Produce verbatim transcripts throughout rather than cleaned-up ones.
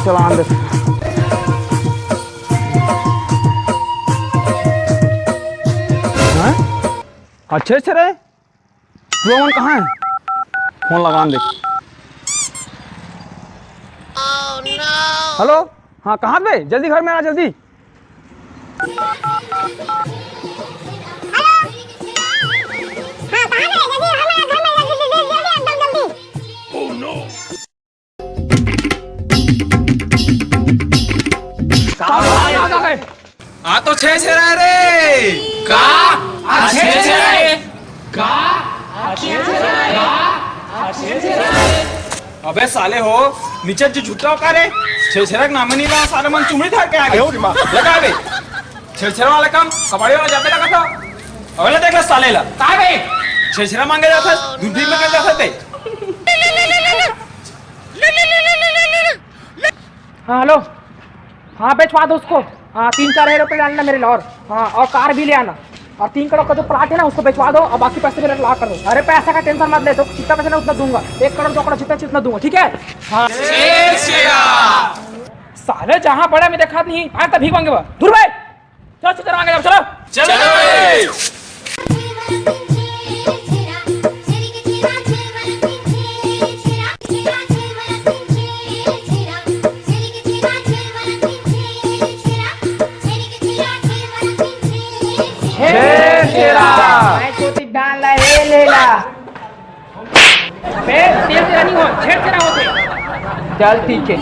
चला आन दे। हाँ? अच्छे से रे। वो मन कहाँ है? फोन लगा दे। हेलो, हाँ, कहाँ बे? जल्दी घर में आ, जल्दी। का बात है? आ तो छेरछेरा रे। का? आ छेरछेरा रे। का? आ छेरछेरा रे। का? आ छेरछेरा रे। अबे साले हो, नीचे जो झुट्टा हो का रे? छेरछेरा के नाम नहीं ला, साले मन चुमड़ी धर के आ गए। लगा बे। छेरछेरा वाला काम कबाड़ी वाला जाते लगा था। अबे ले देख ले साले ला। का बे? छेरछेरा मांगे जाता, दूध भी मांगे जाता थे। हाँ, हेलो। हाँ, बेचवा दो उसको। हाँ, तीन चार हजार रुपये डालना मेरे लिए और। हाँ, और कार भी ले आना। और तीन करोड़ का जो प्लाट है ना, उसको बेचवा दो और बाकी पैसे मेरे ला कर दो। अरे, पैसा का टेंशन मत ले, तो कितना पैसा ना उतना दूंगा। एक करोड़, दो करोड़, जितना चाहिए उतना दूंगा, ठीक है? हाँ। साले जहाँ बड़ा मैं देखा नहीं, आज तक भीख मांगे बा। दूर भाई। चलो, चलो, आगे जाओ, चलो। चलो। छेरछेरा। मैं चोटी डाल ला, ए ले ला। बे, तेल तेरा नहीं हो, छेरछेरा होते। चल, ठीक है।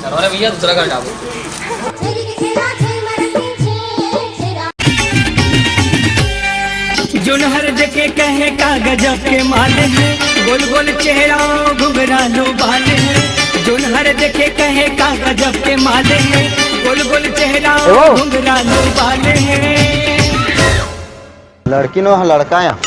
चलो रे भैया, दूसरा घर डालो। जोन हर देखे कहे का गजब के माल है, गोल गोल चेहरा घुघरालू बाल है। जोन हर देखे कहे का गजब के माल है, गोल गोल चेहरा घुघरालू बाल है। लड़की नो ह, लड़का या।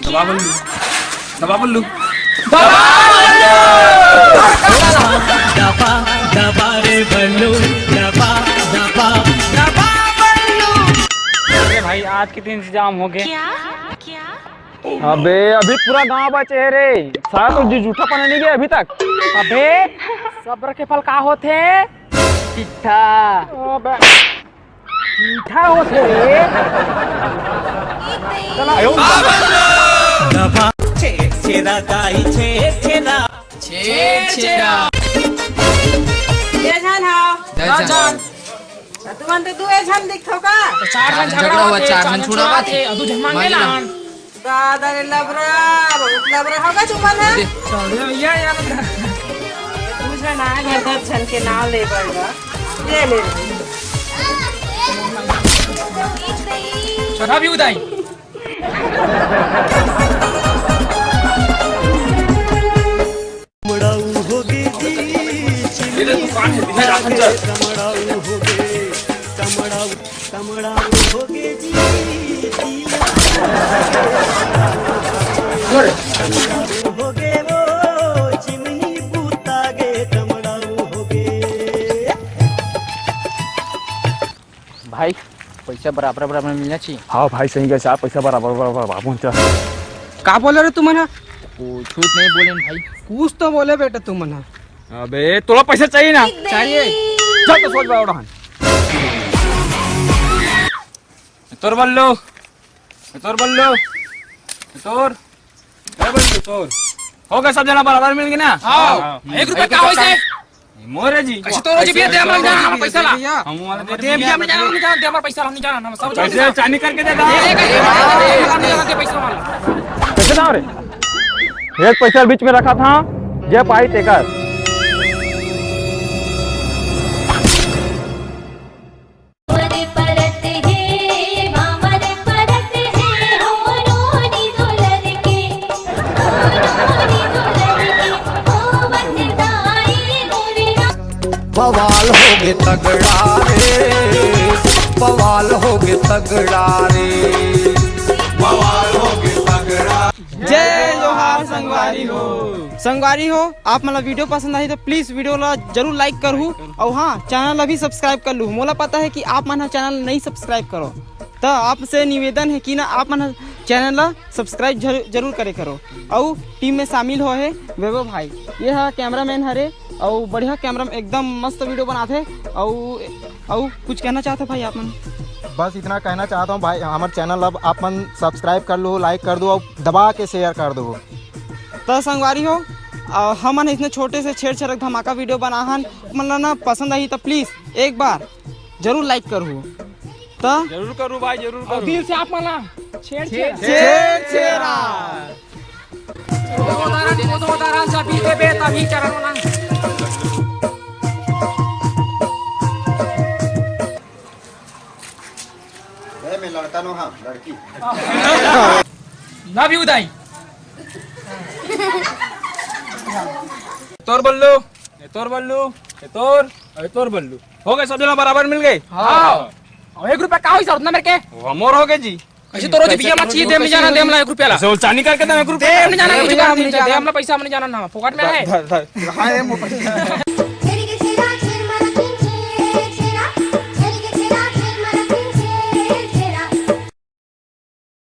दबा बल्लू, दबा बल्लू, दबा बल्लू। दबा, दबा रे बल्लू, दबा, दबा, दबा बल्लू। अरे भाई, आज के दिन इंतजाम हो गए। क्या? क्या? अबे, अभी पूरा गांव बचे है रे। साला तो जी जूठा पना नहीं गया अभी तक। अबे, सब्र के फल का होथे? मीठा। अबे, मीठा होथे रे। चला। दबा। छेरछेरा दाई, छेरछेरा। छेरछेरा। छेरछेरा। ये जान हा। दस जन। तुमन तो दुए झन दिखथव का? तो चार झन झगड़ा हुआ, चार झन छुड़ावत हे, अउ दू झन मांगे ला। दादा रे लबरा, बहुत लबरा होगा तुमन ह। अरे भैया यार। दू झन आए घर, दस झन के नाव ले बर बा। ले ले। चढ़ा भी उदाई। ये तो दुकान है, दिखा राखन चल। भाई, पैसा बराबर बराबर मिलना चाहिए। हाँ भाई, सही कहे साहब, पैसा बराबर बराबर बाबू। का बोले रे तुमन ह? कुछ नहीं बोले भाई। कुछ तो बोले बेटा तुमन ह। अबे, तोला पैसा चाहिए ना? चाहिए। चल तो सोच बा उड़ान। तोर बल्लू, तोर बल्लू, तोर, ए बल्लू तोर। हो गया, सब जना बराबर मिल गए ना? हाँ। हाँ। एक रुपया का होइसे? मोरे जी। कैसे तो रोज भी दे, हम जाना, हम पैसा ला। हम वाला दे दे, भैया, हम जाना, हम जाना, दे हमारा पैसा, हम नहीं जाना, हम सब पैसे चांदी करके दे दो। दे, दे, दे, हम नहीं जाना, दे पैसा वाला। कैसे ना रे? एक पैसा बीच में रखा था, जे पाई तेकर। बवाल होगे तगड़ा रे, बवाल होगे तगड़ा रे, बवाल होगे तगड़ा। जय जोहार संगवारी हो। संगवारी हो, आप मन ला वीडियो पसंद आही तो प्लीज वीडियो ला जरूर लाइक करहू, अउ हाँ, चैनल ला भी सब्सक्राइब कर लू। मोला पता है कि आप मन ह चैनल नहीं सब्सक्राइब करो, तो आपसे निवेदन है कि ना, आप मन ह चैनल ला सब्सक्राइब जरू-, जरूर करे करो। अउ टीम में शामिल हो है वैभव भाई, ये हा कैमरामैन हरे, अउ बढ़िया कैमरा, एकदम मस्त वीडियो बनाथे। अउ अउ कुछ कहना चाहते भाई आप मन? बस इतना कहना चाहता हूँ भाई, हमारे चैनल अब आप मन सब्सक्राइब कर लो, लाइक कर दो और दबा के शेयर कर दो। तो संगवारी हो, अ, हमन इतने छोटे से छेरछेरा धमाका वीडियो बनाहन, मतलब ना पसंद आई तो प्लीज एक बार जरूर लाइक करू। तो जरूर करू भाई, जरूर और करू। दिल से आप मन ला छेरछेरा। छेरछेरा। कोदो दरन, कोदो दरन, जब भी देबे, तभी चरण वाला। ए, मैं लड़का नो, हाँ, लड़की। Love you, दाई। तोर बल्लू, ये तोर बल्लू, ये तोर, और ये तोर बल्लू। हो गए, सब जना बराबर मिल गए? हाँ। और एक रुपया का होई सर, उतना मेरे के? वो मोर हो गए जी। ऐसे तो रोज भैया, हमला चाहिए, दे, हमने जाना, दे, हमला एक रुपया ला। ऐसे उलचानी करके दे, एक रुपया। दे, हमने जाना, कुछ काम नहीं, दे, हमला पैसा, हमने जाना ना, फोकट में है। धर, धर। हाँ, ये मोर पैसा।